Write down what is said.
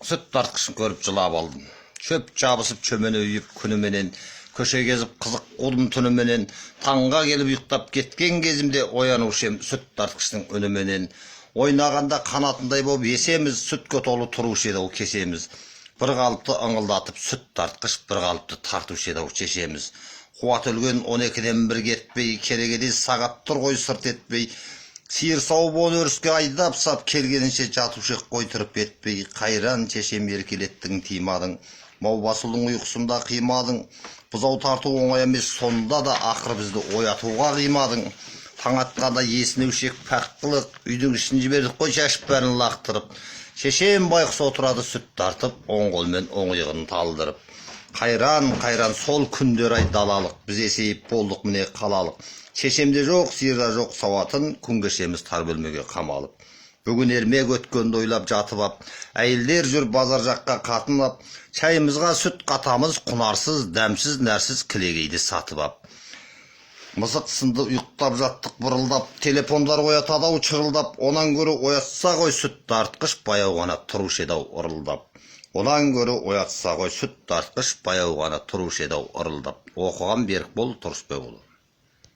Сүт тартқышын көріп жылап алдым. Шөп жабысып, чөмені үйіп күніменен, көше кезіп қызық қудым түніменен. Таңға келіп ұйықтап кеткен кезімде оянушы ем сүт тартқыштың үніменен. Ойнағанда қанатындай боп есеміз, сүтке толы тұрушы еді ау кесеміз. Бір қалыпты ыңылдатып сүт тартқыш, бір қалыпты тартушы еді ау шешеміз. Қуат өлген 12-ден бір кетпей, керегедей сағат тұр ғой сырт етпей. Сиыр сауып, оны өріске айдап сап, келгенінше жатушы ек қой тырп етпей. Қайран шешем, еркелеттің, тыймадың, Маубасұлдың ұйқысын да қимадың. Бұзау тарту оңай емес сонда да, ақыры бізді оятуға қимадың. Таң атқанда есінеуші ек пәк қылық, үйдің ішін жібердік қой шашып бәрін лақтырып. Шешем байғұс отырады сүт тартып, оң қолмен оң иығын талдырып. Қайран, қайран сол күндер ай далалық, біз есейіп болдық міне қалалық. Шешемде жоқ, сиырда жоқ сауатын, күн кешеміз тар бөлмеге қамалып. Бүгін ермек өткенді ойлап жатып ап, әйелдер жүр базар жаққа қатынап, шайымызға сүт қатамыз құнарсыз, дәмсіз, нәрсіз кілегейді сатып ап. Мысық сынды ұйықтап жаттық бұрылдап, телефондар оятады ау шырылдап, онан гөрі оятса ғой сүт тартқыш, баяу ғана тұрушы еді ау ырылдап. Онан гөрі оятса ғой сүт тартқыш, баяу ғана тұрушы еді ау ырылдап. Оқыған Берікбол Тұрысбекұлы.